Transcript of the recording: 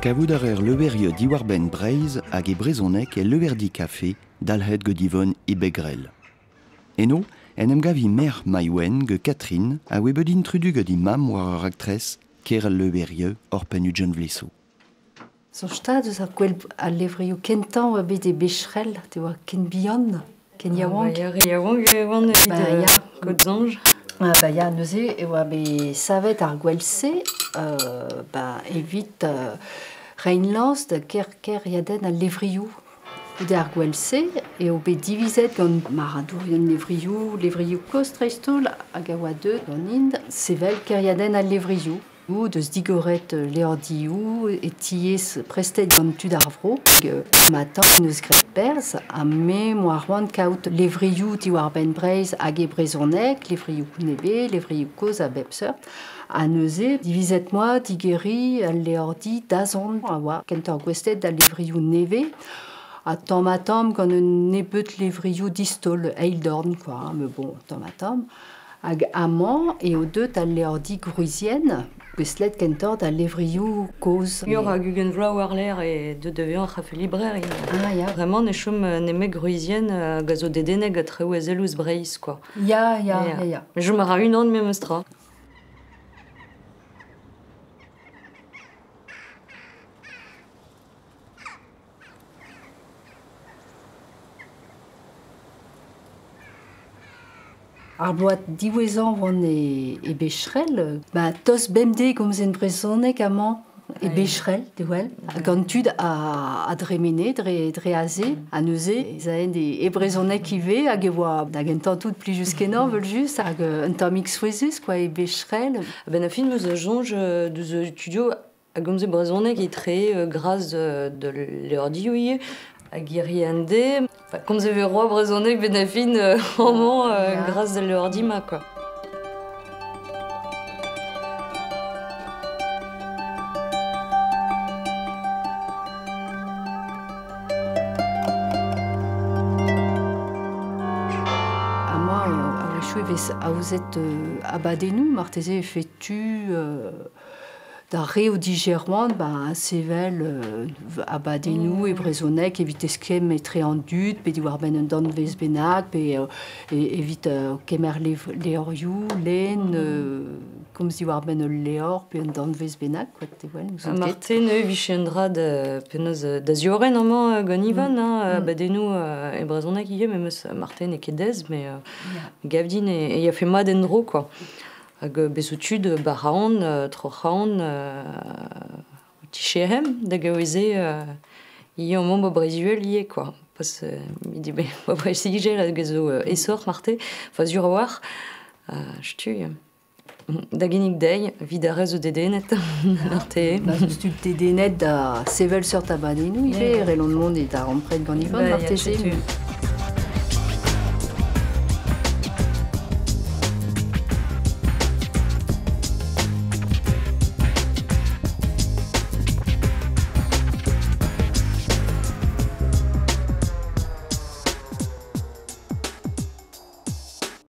Kavout a reer levrioù diwar-benn Breizh hag e brezhoneg e Levrdi Kafe dalc'het gant Yvonne Ibegrel. Eno en em gav he merc'h Maïwenn gant Catherine a oa bet intrudu gant he mamm war ur raktres kêr al levrioù oc'hpenn ugent vloaz zo. Soñj eus ar gwell al levrioù kentañ oa bet e Becherel, te oa ken bihan, ken yaouank. Ba ya, yaouank e oan evit Ba ya. kaout soñj. Ah ba ya, neuze e oa bet savet ar gwell-se ba evit reiñ lañs da kêriadenn al levrioù. Goude ar gwell-se eo bet divizet gant marc'hadourien levrioù, levrioù kozh dreist-holl hag a oa deuet ganin sevel kêriadenn al levrioù. Deus digoret levrdioù e tiez prestet gant tud ar vro. Matin neus graet perzh ha me 'moa c'hoant kaout levrioù diwar-benn Breizh hag e brezhoneg, levrioù nevez, levrioù kozh a bep seurt. Ha neuze, divizet 'moa digeriñ al levrdi dazont a oa kentoc'h gouestlet da levrioù nevez. Ha tamm-ha-tamm gant un nebeud levrioù distaol eil-dorn, quoi, mais bon, tamm-ha-tamm. Hag amañ eo deut al levrdi gwrizienn, gouestlet kentoc'h da levrioù kozh. Muioc'h hag ugent vloaz war-lerc'h e deut da vezañ ar c'hafe libraire. Ah ya. Vraiment ne chom nemet gwrizienn hag a zo dedennek ha traoù a sell ouzh Breizh, quoi. Ya, ya, ya, ya. Chom a ra unan memes tra. Ar bloaz diwezhañ oan e Becherel, ba tost bemdez 'gomzen brezhoneg amañ e Becherel, te wel, gant tud a dremene dre aze, ha neuze ez aent e brezhoneg ivez, hag e oa da gentañ tout plijus-kenañ evel-just, hag un tammig souezhus quoi e Becherel. A-benn ar fin 'meus soñj deus studio a gomze brezhoneg etre gras da levrdioù ivez hag iriende. Enfin, komz e vez roi brezhoneg benn ar fin amañ gras da levrdi-mañ quoi. Amañ a-wechoù e vez aozet abadennoù, marteze e fait tu D'ar re o dije c'hoant ba sevel abadennoù e brezhoneg evit eskemm etre an dud pe diwar-benn un danvez bennak pe evit kemer levrioù, lenn, komz diwar-benn ul levr pe un danvez bennak quoi, te wel, n'ouzon ket. Marteze neuze e vije un dra da penaos da ziorren amañ gant Ivan, hein, abadennoù e brezhoneg ivez memes marteze n'eo ket aes mais gav din e yafe mat en-dro quoi. Hag bez zo tud bac'haon, troc'haon, o tiche'hem da gaout-se ivez amañ 'ba Breizh-Uhel ivez quoi. Pas midi 'ba Breizh-Izel hag a zo aesoc'h marteze, enfin sur a-walc'h. Setu da ginnig dezhi evit ar re zo dedennet marteze. Ba 'z eus tud dedennet da sevel seurt abadennoù ivez, e c'hellont mont e darempred gant Yvonne marteze.